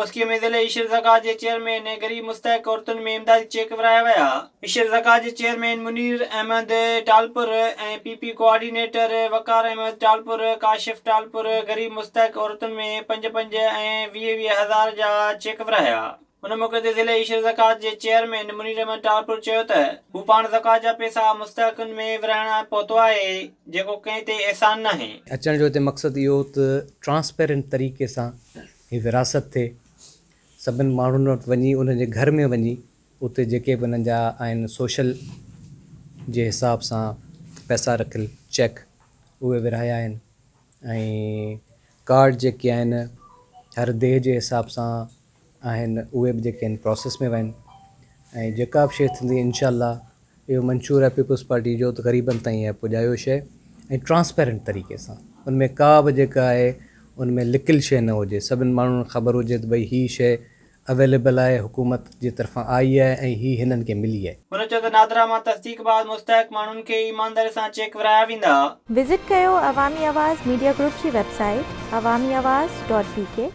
کوسڪي ۾ ضلعي عشر زڪوات جي چيئرمين غريب مستحق عورتن ۾ امدادي چيڪ ورهايا ويا. عشر زڪوات جي chairman Munir Ahmed Talpur ۽ P P coordinator Waqar Ahmed Talpur, Kashif Talpur غريب مستحق عورتن ۾ پنج پنج ۽ 20 20 هزار جا چيڪ ورهايا. ان موقعي تي ضلعي عشر زڪوات جي چيئرمين منير احمد ٽالپر چيو ته هو پاڻ زڪوات جا پئسا مستحقن ۾ ورهائڻ پهتو آهي جيڪو ڪنهن تي احسان ناهي. اچڻ جو هتي مقصد اهو هو ته ٽرانسپيرنٽ طريقي سان هي ورهاست ٿئي، سڀن ماڻهن وٽ وڃي انهن جي گهر ۾ وڃي اتي جيڪي به انهن جا آهن سوشل جي حساب سان پئسا رکيل چيڪ اهي ورهايا آهن ۽ ڪارڊ جيڪي آهن هر ديهه جي حساب سان آهن اهي به جيڪي آهن پراسيس ۾ آهن ۽ جيڪا به شيء ٿيندي انشاء الله اهو منشور آهي پيپلز پارٽي جو ته غريبن تائين اها پڄايو شيء ۽ ٽرانسپيرنٽ طريقي سان ان ۾ ڪا به جيڪا آهي ان ۾ لڪل شيء نه هجي سڀن ماڻهن کي خبر هجي ته ڀئي هي شيء اويليبل آهي حڪومت جي طرفان آئي آهي ۽ هي هنن کي ملي آهي. هن چيو ته نادرا مان تصديق بعد مستحق ماڻهن کي ايمانداري سان چيڪ ورهايا ويندا. وزٽ ڪيو عوامي آواز ميڊيا گروپ جي website Awami Awaz dot B K.